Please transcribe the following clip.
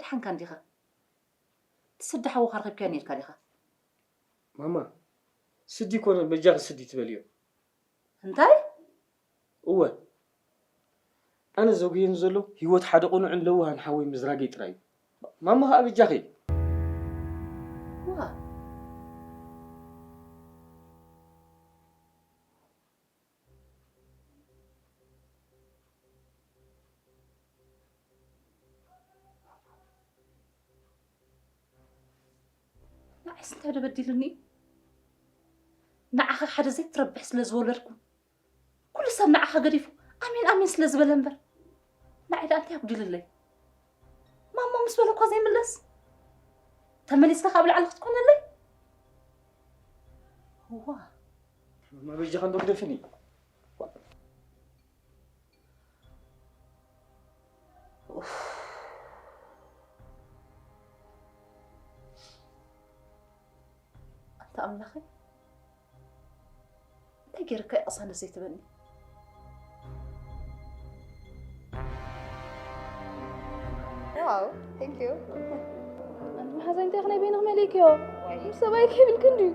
ድሓንካ እንዲኻ? ትስዲ ሓውኻ ረኺብካዮ ነይርካ ዲኻ? ማማ፣ ስዲ ኮነ በጃኺ ስዲ ትበልዮ። እንታይ? እወ፣ ኣነ ዘጉየኒ ዘሎ ህይወት ሓደ ቅኑዕን ለዋህን ሓወይ ምዝራገይ ጥራይ እዩ። ማማ ኸኣ በጃኺ። ዋ፣ ንዓይስ እንታይ ዶ በዲሉኒ? ንዓኻ ሓደ ዘይትረብሕ ስለ ዝወለድኩ፣ ኩሉ ሰብ ንዓኻ ገዲፉ ኣሜን ኣሜን ስለ ዝበለ እምበር፣ ንዓይ ደኣ እንታይ ኣጉዲሉለይ? ማማ ምስ በለ እኳ ዘይምለስ፣ ተመሊስካ ካብ ላዕሊ ክትኮነለይ? እዋ፣ ማማ በጃኺ እንዶ ግደፍኒ። ኡፍ። ኣንታ ኣምላኸይ፣ እንታይ ገይረካ እዩ ቅሳነት ዘይትበኒ? ዋው፣ thank you። ኣንቲ መሓዛይ እንታይ ከ ናይ በይንኽ መሊእክዮ? ምስ ሰብኣይ ከይብልክ እንድዩ።